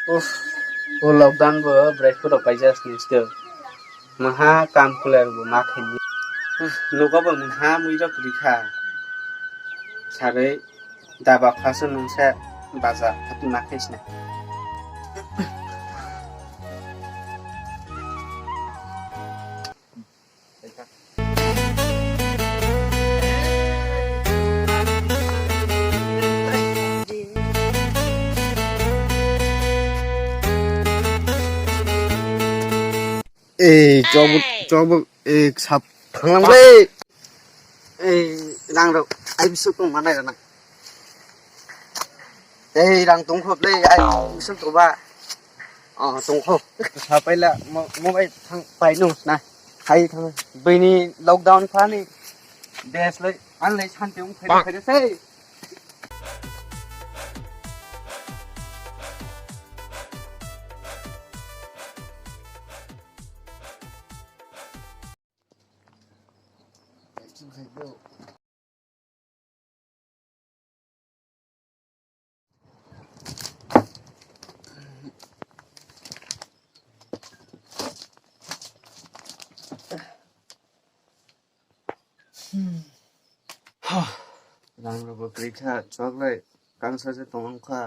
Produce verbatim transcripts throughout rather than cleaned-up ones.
Uff, o lockdown bo bwraikhorok paijak sini sito. Maha kam kular bo ma khaini. Nogo bo maha mui rok rikha. Sarwi daba phaso nungsa baja hati ma khaisna. Ei, chobo, chobo, ei, sap, thanglang le. Ei, rang rok, ai bisuk tong manai rana. Ei, rang tongkho le, ai bisuk tongba. Oh, tongkho. Sapaila, mo, mo bai thang, pai nung na. Hai thang. Bini lockdown phani. Des le, an le santi ung phai phai sei. Rang rok bo kwrwi kha, chwk lai kangsa se tong kha.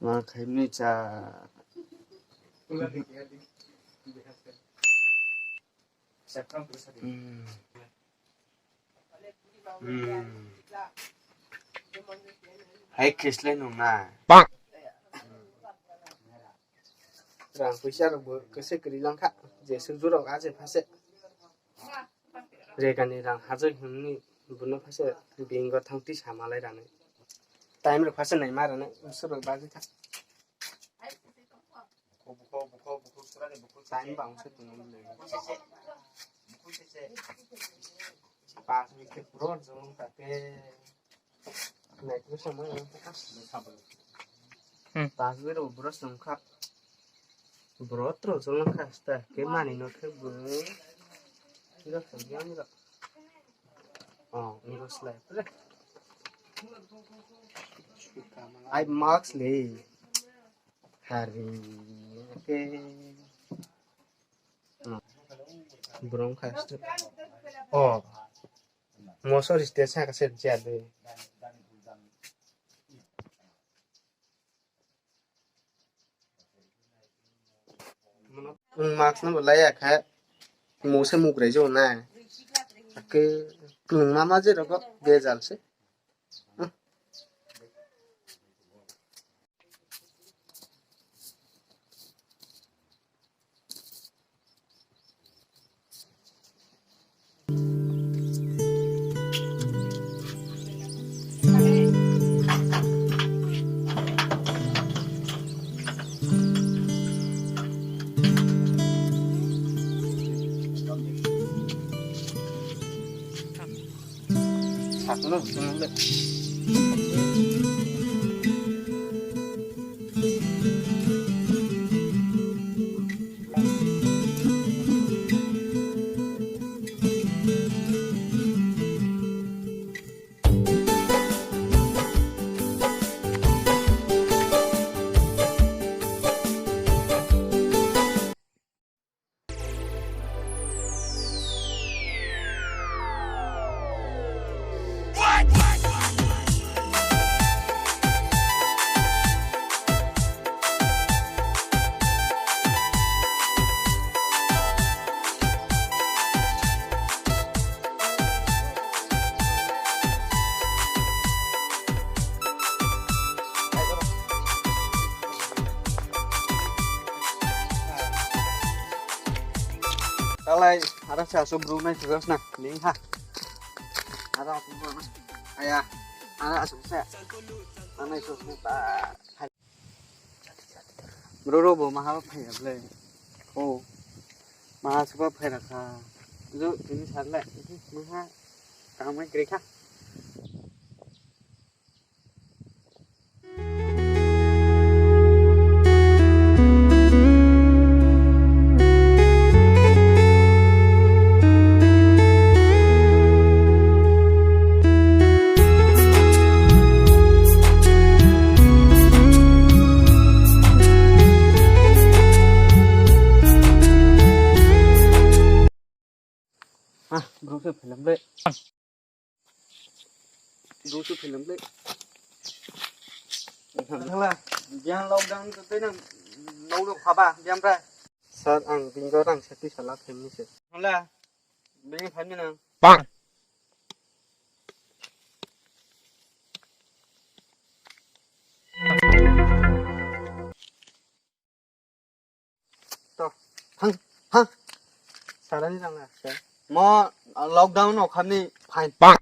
Ma khaimni cha. Hmm. Hmm. Hai kheslai nung na. Rang puisa rok bo kese kwrwi lang kha. Je sujurok aje phase. Regani rang hajai hwnwi buno phase bingo thangti samalai rani. Time rok phase naima rani, usurok bagwi kha. Time bang se tong le. Pas minute ke pura jong ta ke. Nai tu sama yang ta. Hmm. Pas we ro bro song kha. Bro tro jong kha sta ke mani no khe bu. Kira sa yang ra. Oh, ini slide. Ai mask le. Hari. Oke. Hmm. Burung khas tu. Oh. Moso riste sa kasih jadi. Mask no bo laiya kha, mose muk rai jo na. Ake klung ma ma je rogo bejal se. Talai, ara sa asuk bru nai sugas na, ling ha. Ara asuk bru na. Aya, ara asuk sa. Anai sus na ta. Bro, bro, bo maha phai ble. Oh. Maha suba phai rakha. Jo, tini sarle. Maha kamai krekha. Film le. Dusu film le. Thangla, biang lockdown to tei nang nong nong haba, biang bra. Sir, ang bingo rang sati sala film ni se. Thangla, bingo film ni nang. Bang. To, hang, hang. Sarani rang na, sir. Mo, lockdown o khamni fine. Bang.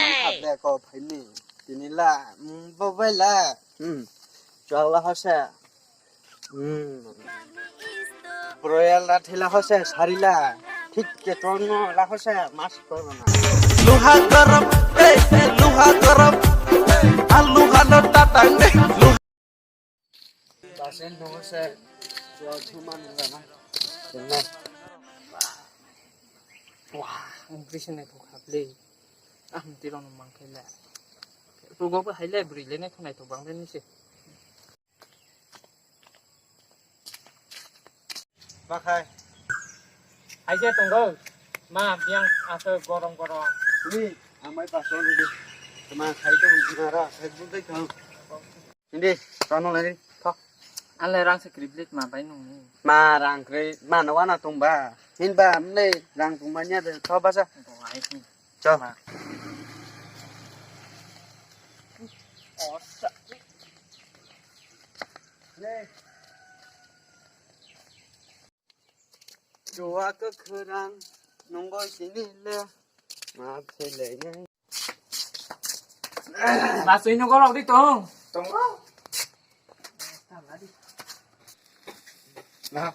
Mangkha ble ko phaini. Tini la, mm, bo bai la. Hmm. Chwla hose. Hmm. Broyal la thila hose sarila. Thik ke tolno la hose mas tolno na. Luha garam, eh, eh, luha garam. Alu hano tatang, eh, luha. Basen dong se, jual cuma nunggu na. Benar. Wah, impression itu kapli. Ah, mesti lo nang mangkele. Rugo ko haile beri le ne khonai to bang le ni se. Bakhai. Haise tongo. Ma, biang asa gorong gorong. Ui, amai paso ni. Tama khai to nara, khai bu dai khang. Hindi, tano lagi. Tho. Ale rang se kriblit ma bai nung ni. Ma rang kri, ma no wana tong ba. Hin ba, mle rang tong ba nya de, tho ba sa. Bo ai ni. Cho. Ma. Osa. Chua kwkhwrang nungoi sini le ma phelai nai. Basui no golok di tong. Tongo. Na.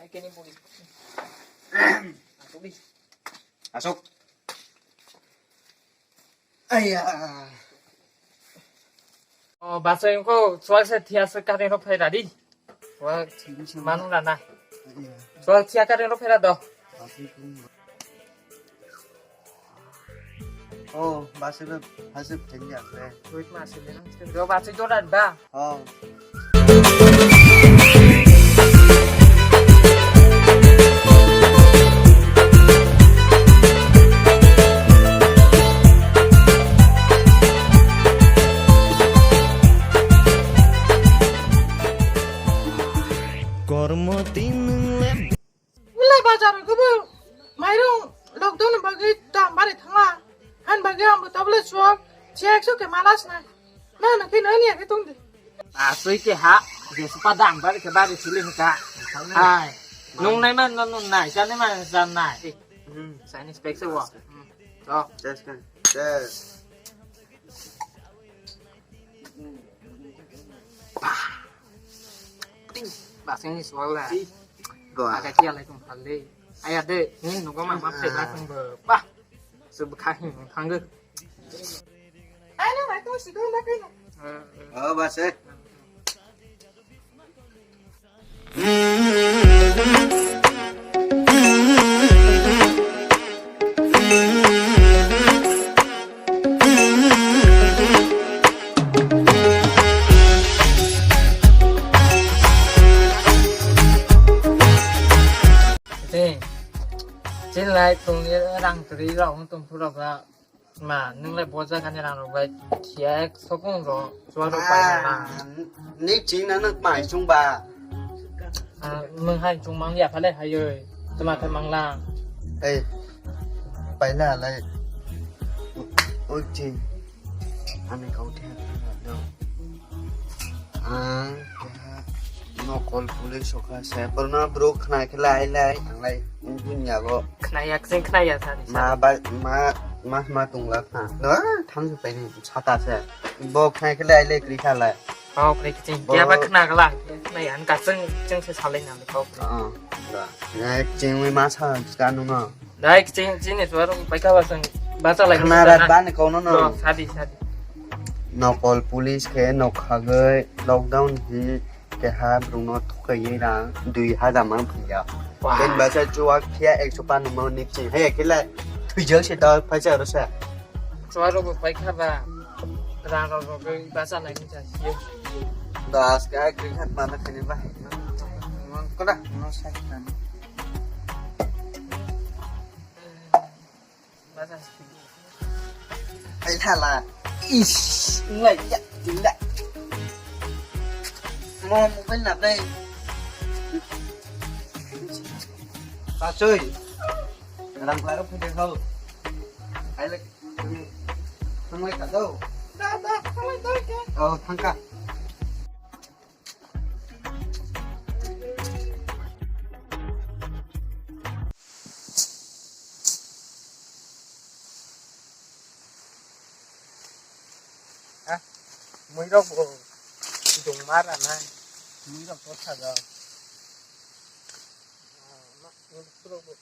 Ai kini buli. Asuk di. Asuk. Aiya. O, basai ko sual se thia se kare ro phai radi. Wa manu rana. Aiya. Sual thia kare ro phai rado. O, basai be phai se thia se. Wait ma se le. Do basai do rad ba. Oh. Kormo tinung le. Ulai bazar o kubu mairung lockdown ni bagwi dam bari thangla. Han bagwi ang bo tablet suak siya ekso ke malas na. Na na khe nani ya khe tong di. Asui ke ha je supa dam bari ke bari sili hika. Hai. Nung nai man nung nai, sa nai man sa nai. Hmm, Chinese pek se wa. Hmm. Oh. Yes kan. Yes. Basing ni sual la. Gua. Aga kia lai tung phal le. Aya de, ni nugo ma ma phe la tung ba. Bah. Su bkha hin thang ge. Ai na mai to si do na kai na. Oh, bas eh. Chini lai tongni rang kwrwi rok wng tong phuru rok. Ma, nwng lai bo jaga ni rang rok bai khiya ek sokung rok chuwa rok pai na. Ni ching na nwng mai chung ba. Ah, nwng hai chung mang ya phale hai oi. Tuma khe mang lang. Ei, pai la lai. Oi ching. Ani kau thia do. Ang keha nokol police sokha se. Borno bro khna khe lai lai. Ang lai wngkhe yago. Khna yak sing khna ya sani. Ma ba ma ma ma tongla khna. No, thang se pai ni sata se. Bo khna khe lai lai kri kha lai. Oh, kri kching. Bo ya ba khna gala. Khna ya ang ka sing sing se salai na ko. Ah, da. Ya ching wi ma sa ka no no. Dai, chini, chini, suar, paikha basang, bacha lai. Khna rat bani kono no. Sadi, sadi. Nokol police khe nokhagwi lockdown hi keha brungno thukaye rang dui hajar mang phiya. Wah. Ben basa chuak phiya ekso pan mang ni ching. He kila thuijak se da paisa ro sa. Suar ro paikha ba. Rang rok rok bai bacha lai ni cha sio. Das ka kri khat mana khani ba. Mang kona no sai kan. Bacha sio. Ai thala. Is, ngai ya, tila. Mo mobile na dai. Pasoi. Rang klaro phai de ho. Ai le. Thangbai kha do. Da, da, thangbai da khe. Oh, thangkha. Ha? Muirok bo dongma rana. Muirok to thago. Muirok bo.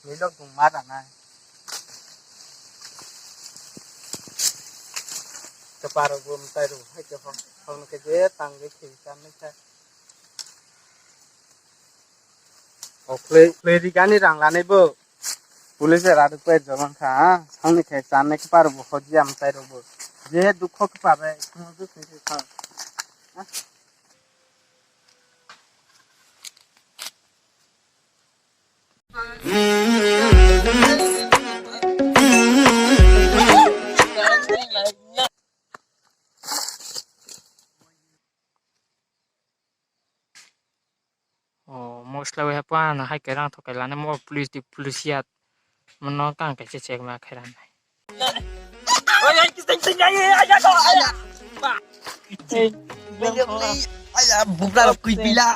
Nilok dongma rana. Keparo bo mtai ro hai ke hok hok ke je tang ke khiri kan nai sa. O play play rigani rang lanai bo. Police radu pe jomang kha ha. Hangni khe channe keparo bo hoji am tai ro bo. Je dukho kepare khumujwk khe kha. O mosla bai hapa na hai kairang thokai lana mo police di police ya. Mono kang kaisa chek ma khairan nai. Oi, oi, kising, sing, ai, ai, ai, ai, ai. Ba. Kising. Aya, bubra rok kui pila.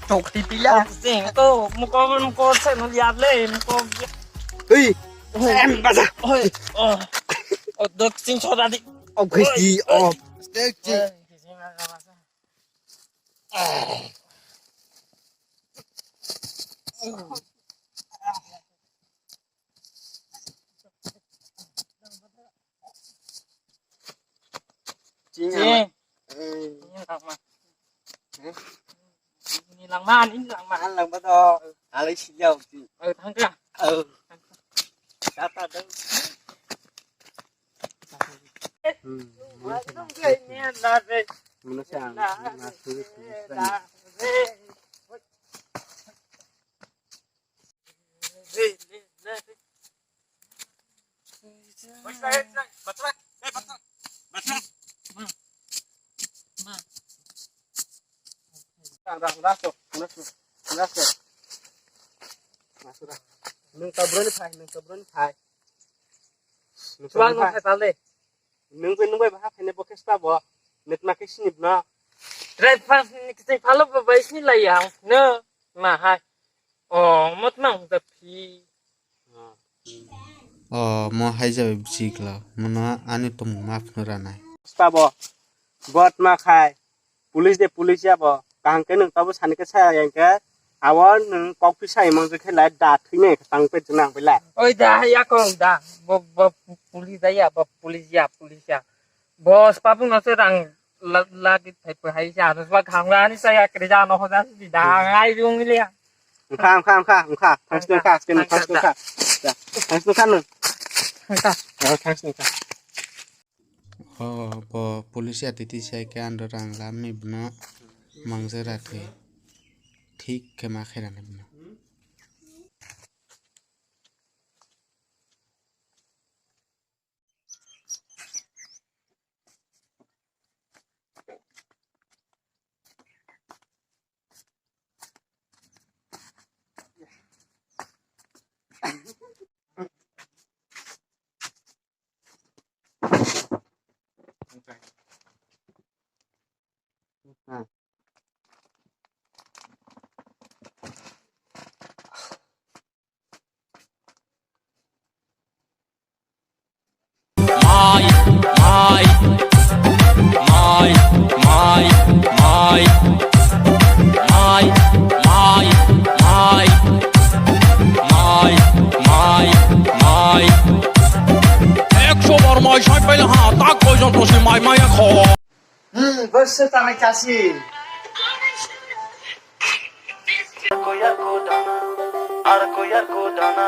Chok ti pila. Kising, to, muko, muko, se no liar le, muko. Oi. Em, basa. Oi, oh. Oh, dok sing soda di. Oh, Kristi, oh. Oi, kising, aga basa. Ching. Ching. Eh. Ini langma. Eh? Ini langma, ini langma. Ang langma to. Alai siyau ching. Eh, thangka. Eh. Kata dong. Hmm. Mana siya? Mana siya? Nwng ta bwrwini phai, nwng ta bwrwini phai. Nwng ta bwrwini phai. Nwng bai, nwng bai baha khaina bo khe sita bo. Nwng ma khe sini bwno. Trai phas ni kitai phalo bo bai sini lai ya. No, ma hai. O, mot ma hung ta phi. O, mo hai jabai bwswk la. Mono ani tongmung ma phunuk ranai. Sita bo. Bot ma khai. Police de police ya bo. Kaham khe nwng tabo sani khe saya yang khe. Abo nwng kok phi sai mang khe lai da thwi nai tang pe jwnang belai. Oi da ya kong da. Bo, bo police da ya, bo police ya, police ya. Boss, papung no se rang la-, lagi thai pe hai sa, no swa khang la ni sa ya kre ja no ho ja si da ngai jung le ya. Wngkha, wngkha, wngkha, wngkha. Thanks to wngkha, skin wngkha, thanks to wngkha. Ya, thanks to wngkha no. Wngkha. Oh, thanks to wngkha. Oh, bo police ya titi sai ke ando rang la mi bwno mangsa ra thwi. Thik khe ma khaira ni bwno. Mai, mai, mai, mai, mai, mai, mai, mai, mai, mai, mai. Ekso bar mai sai paila ha, tak koi jon tosi mai maya kho. Hmm, bwswk tanai chasi. Yarko yarko dana, arko yarko dana,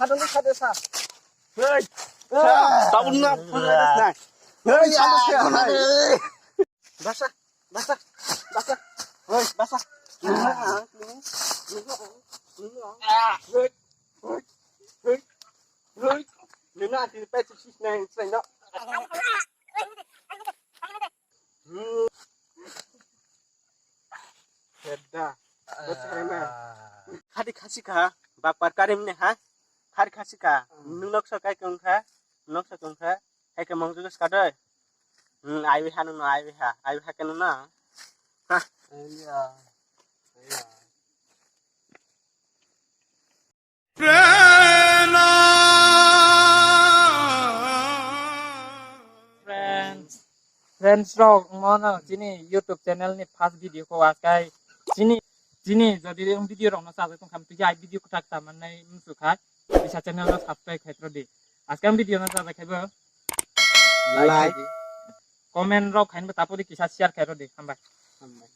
Phadung ni sade sa. Hei. Sa. Tabun na phadung na. Hei, sade sa. Basa, basa, basa. Hei, basa. Hei, hei, hei. Nina ati pet sis nai sendo. Sedda. Bachai ma. Khadi khasi kha. Bapar karim ne ha. Khadi khasi kha. Nung noksa kai kong kha. Noksa kong kha. Hai ke mong jugas kadoi. Hmm, ai ha nung ai ha. Ai ha ke nung na. Ha. Iya. Iya. Friends, friends rok, mono chini YouTube channel ni first video ko askai chini, chini jodi video rok no sajak tong kha, twi ai video kwthak ta mannai musu kha, kisa channel no subscribe khai tro di. Askai video no sajak khai bo like, comment rok khai bo tapo di kisa share khai tro di, hambai. Hambai.